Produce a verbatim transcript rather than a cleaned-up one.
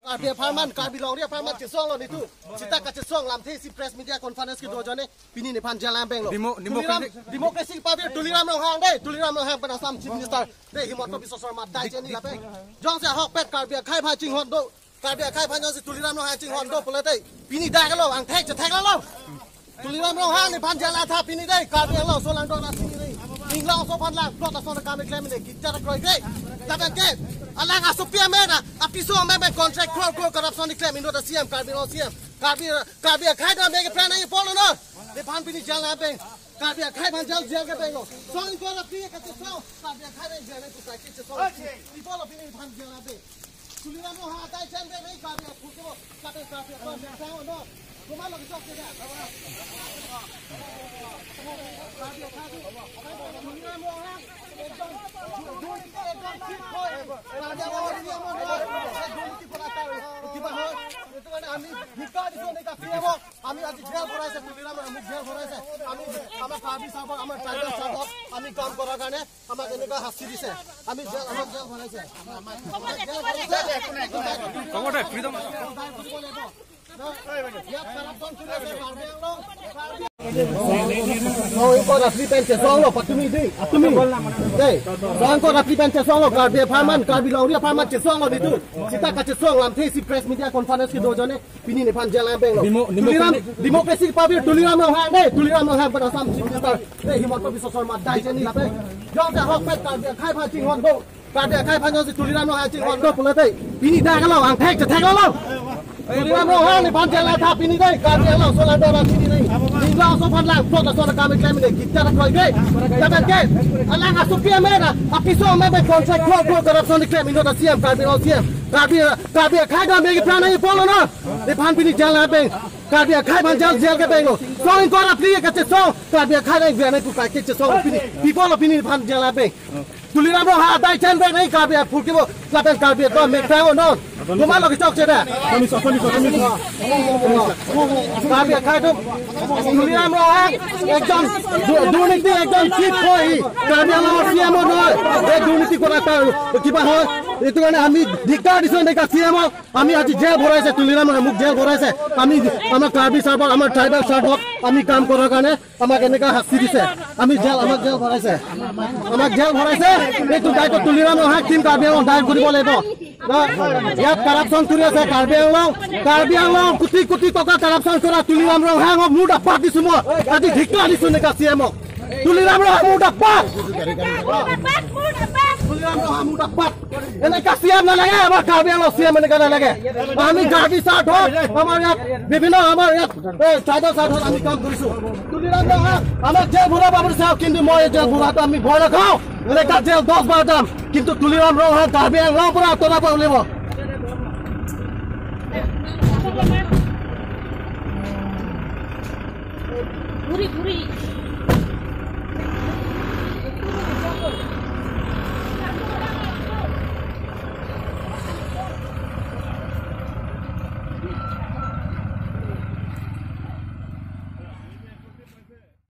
Karbi apharman, Karbi longri apharman chesonglo nelitum. Seta kachesong lamthe si press media conference kedo ajoine pini nephan jail abeng lo. Demo-, Tuliram, democracy. Democracy pavir Tuliram Ronghang dei, Tuliram Ronghang pen Assam Chief Minister dei, Himanta Biswa Sarma dai cheni lapen. Jongsi ahokpet Karbi akhei aphan chinghon do, Karbi akhei aphan jongsi Tuliram Ronghang chinghon do pulote, pini dak lo, angthek chethek lo. Tuliram Ronghang nephan jail atha pini dei, Karbi Anglong aso langdon atha pini dei. Inglong aso aphan lang, plot ason akam keklem dei, kichat akroi dei. Lapen ke, alang asopi amen, apiso amen, contract crore crore corruption keklem inut a-C M, Karbi Anglong C M. Karbi, Karbi akhei do me kepran nangji pulo non. Nephan pini jail abeng. Karbi akhei aphan jail, jail ke abeng lo. Song ingkoi ra phli kachesong, Karbi akhei aphan jail nangji pu kaike chesong. Pi pulo pini nephan jail abeng. Tuliram Ronghang atai chen be nangji Karbi aphu ke bo. Karbi, Karbi aphu ke bo. Komat lo kechok ke dak. Karbi akhei aphan. Tuliram Ronghang. Ekdom, ekdom, ekdom, ekdom, ekdom, কিবা হয়, এইটো কাৰণে আমি ধিক্কাৰ দিছো এনেকা চি এমক। আমি আজি জেল ভৰাইছে, তুলিৰাম আমুক জেল ভৰাইছে। আমি আমাৰ কাৰ্বি চাৰ্ভৰ, আমাৰ ট্ৰাইবেল চাৰ্ভৰ আমি কাম কৰাৰ কাৰণে আমাক এনেকা শাস্তি দিছে। আমি জেল, আমাক জেল ভৰাইছে। আমাক জেল ভৰাইছে। দায় কৰিব লাগিব। ইয়াত কাৰাপশ্যন চলি আছে, কাৰ্বি Anglong. Song ingkoi ra phli pen chesonglo, patumi dei, atumi. Dei, song ingkoi ra phli pen chesonglo, Karbi apharman, Karbi longri apharman chesonglo nelitum. Seta kachesong lamthe si press media conference kedo ajoine pini nephan jail abeng lo. Demo-, Tuliram, democracy. Democracy pavir Tuliram Ronghang dei, Tuliram Ronghang pen Assam Chief Minister dei, Himanta Biswa Sarma dai cheni lapen. Jongsi ahokpet Karbi akhei aphan chinghon do, Karbi akhei aphan jongsi Tuliram Ronghang chinghon do pulote, pini dak lo, angthek chethek lo. Tuliram Ronghang nephan jail atha pini dei, Karbi Anglong aso langdon atha pini dei. Inglong aso aphan lang, plot ason akam keklem dei, kichat akroi dei. Lapen ke, alang asopi amen, apiso amen, contract crore crore corruption keklem inut a-C M, Karbi Anglong C M. Karbi, Karbi akhei do me kepran nangji pulo non. Nephan pini jail abeng. Karbi akhei aphan jail, jail ke abeng lo. Song ingkoi ra phli kachesong, Karbi akhei aphan jail nangji pu kaike chesong pini. Pi pulo pini nephan jail abeng. Tuliram Ronghang atai chen be nangji Karbi aphu ke bo, lapen Karbi akhei do me kepran non. Komat lo kechok ke dak. Karbi akhei do, Tuliram Ronghang একদম দু-, দুৰ্নীতি একদম ঠিক হয়। Karbi Anglong C M নহয়, এই দুৰ্নীতি কৰা তাৰ কিবা হয়। এইটো কাৰণে আমি ধিক্কাৰ দিছো এনেকা চি এমক। আমি আজি জেল ভৰাইছে, তুলিৰাম আমুক জেল ভৰাইছে। আমি আমাৰ কাৰ্বি চাৰ্ভৰ, আমাৰ ট্ৰাইবেল চাৰ্ভক আমি কাম কৰাৰ কাৰণে আমাক এনেকা শাস্তি দিছে। আমি জেল, আমাক জেল ভৰাইছে, আমাক জেল ভৰাইছে। এইটো দায়িত্ব তুলিৰাম ৰংহাং, টিম কাৰ্বি আংলং দায় কৰিব লাগিব। ন? ইয়াত কাৰাপশ্যন চলি আছে কাৰ্বি আংলং, কাৰ্বি আংলং কোটি কোটি টকা কাৰাপশ্যন কৰা তুলিৰাম ৰংহাঙক মুৰ্দা পাত দিছো মই। আজি ধিক্কাৰ দিছো এনেকা চি এমক। তুলিৰাম ৰংহাং মুৰ্দা পাত। মুৰ্দাবাদ, মুৰ্দাবাদ। তুলিৰাম ৰংহাং মুৰ্দা পাত। এনেকা চি এম নালাগে, আমাৰ কাৰ্বি আংলং চি এম এনেকা নালাগে। আমি কাৰ্বি চাৰ্ভত, আমাৰ ইয়াত বিভিন্ন, আমাৰ ইয়াত, এই, ট্ৰাইবেল চাৰ্ভত আমি কাম কৰিছো। তুলিৰাম ৰংহাং আমাক জেল ভৰাব বিচাৰক, কিন্তু মই এই জেল ভৰোৱাটো আমি ভয় নাখাওঁ। এনেকা জেল দহ বাৰ যাম, কিন্তু তুলিৰাম ৰংহাং কাৰ্বি আংলং পৰা আঁতৰাব লাগিব। ঘূৰি ঘূৰি।